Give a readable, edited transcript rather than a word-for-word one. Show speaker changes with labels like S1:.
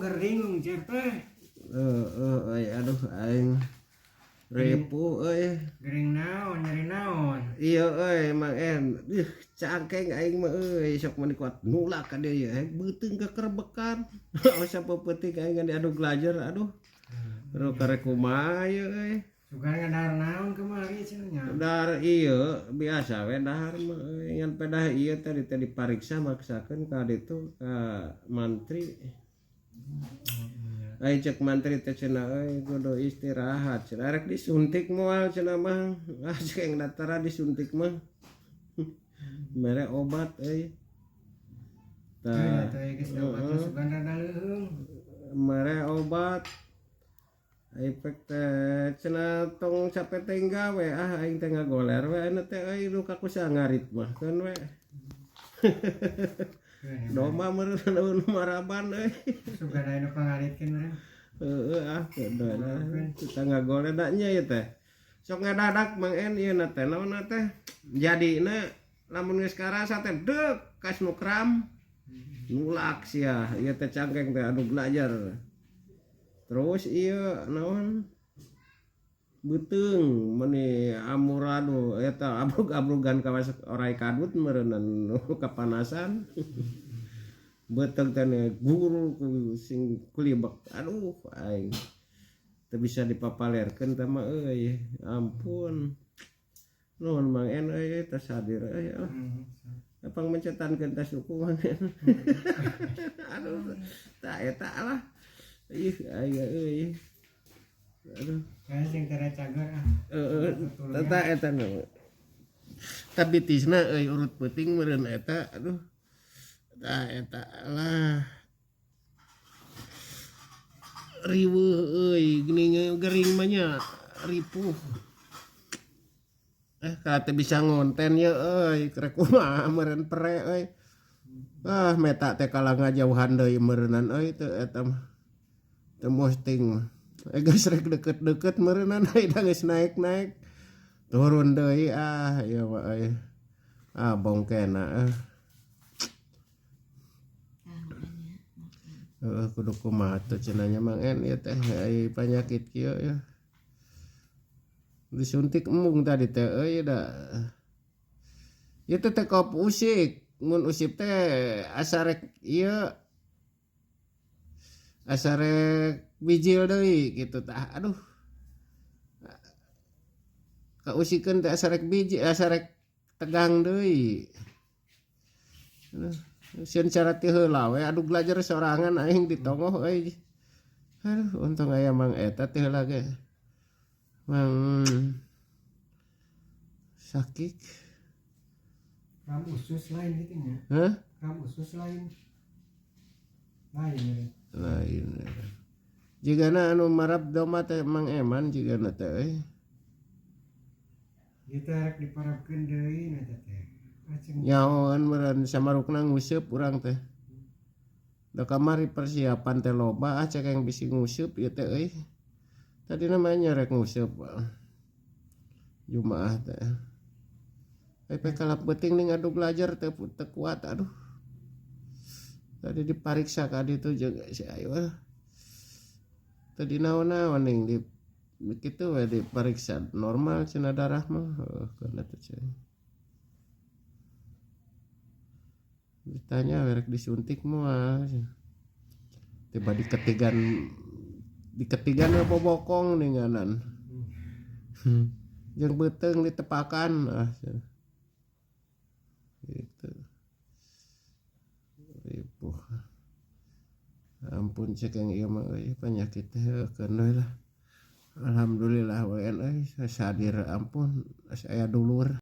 S1: Gering lungcir teh.
S2: Heeh euy, aduh aing ripuh euy.
S1: Gering naon, nyeri naon?
S2: Iya euy, Mang En. Ih, cangkeng aing mah euy, sok mani kuat nulak ka dieu ye, beuteung kekerbekan. Asa peupeuteuing aing ngan diadu belajar, aduh. Aduh karek kumaha ieu euy.
S1: Sugan ngadahar naon kamari cenah nya?
S2: Dahar ieu biasa we dahar mah euy, ngan pedah ieu tadi teh dipariksa maksakeun ka ditu ka mantri. Ai cek mantri teh cenah euy kudu istirahat cenah, rek disuntik moal cenah mah. Ah cek aing datara disuntik mah. Mere obat euy. Tah, heeh. Mere obat. Efek teh cenah tong sapeteng gawe, ah aing teh ngagoler we ayeuna teh euy nu kakusaha ngarit mah keun we. Domba meureun eueuh nu maraban euy.
S1: Sugan aya nu pangaritkeun meureun.
S2: Heeh ah keun we lah. Kita ngagoler da nya ieu teh. Sok ngadadak Mang En ieu na teh naonna teh. Jadina lamun geus karasa teh deuk kas nu kram. Nulak sia ieu teh cangkeng teh anu belajar. Terus ieu naon beuteung meni amuradu eta abrug-abrugan kawas oray kadut meureunan nu kapanasan. Beuteung teh guru ku sing kulibek, aduh aing teu bisa dipapalerkeun teh mah euy, ampun. Nuhun Mang En euy tos hadir euy. Apang mencetankeun tas suku Mang En. Aduh tah eta lah. Ih aing euy. Aduh.
S1: Kayak sing tara cager ah.
S2: Heeh, eta eta nu. Tapi tisna euy urut peuting meureun eta aduh. Tah eta lah. Riweuh euy geuning gering mah nya ripuh. Ka teu bisa ngonten ye euy, rek kumaha meureun pere euy. Ah meta teh kalah ngajauhan deui meureunan euy teu eta mah. Teu posting mah. Geus rek deukeut-deukeut meureunan euy da geus naek-naek. Turun deui ah ieu mah euy. Ah bongkena euy. Heeh kudu kumaha tuh cenah nya Mang En ieu teh ai panyakit kieu yeuh. Disuntik embung tadi teh euy da. Ieu teh teu kop usik, mun usip teh asa rek ieu asa rek bijil deui kitu tah aduh. Kausikeun teh asa rek biji asa rek tegang deui. Aduh, sieun cara ti heula we adu belajar sorangan aing ditongoh euy. Aduh untung aya Mang eta ti heula ge. Mang sakit.
S1: Kram usus lain gitu nya.
S2: Hah?
S1: Kram usus lain. Lain ya.
S2: Lain. Jigana anu marab domba teh Mang Eman jigana teh euy.
S1: Ieu teh rek diparabkeun deui na teh.
S2: Nyahoan meureun samarukna nguseup urang teh. Da kamari persiapan teh loba ah cek yang bisi nguseup ieu teh euy. Tadi namanya rek nguseup Jumaah teh. Ai kalap beuting nih ngadu belajar teh teu kuat aduh. Tadi dipariksa ka ditu jeung si ayu ah. Tadi naon-naon ning di kitu we dipariksa normal cenah darah mah heuh kana teh cenah. Ditanya rek disuntik moal cenah. Tiba diketigan we bobokong ninganan. Jeung beuteung ditepakan ah cenah. Gitu. Ripuh. Ampun cek yang ieu mah euy penyakit teh keun we lah. Alhamdulillah we euy sadir ampun asa aya dulur.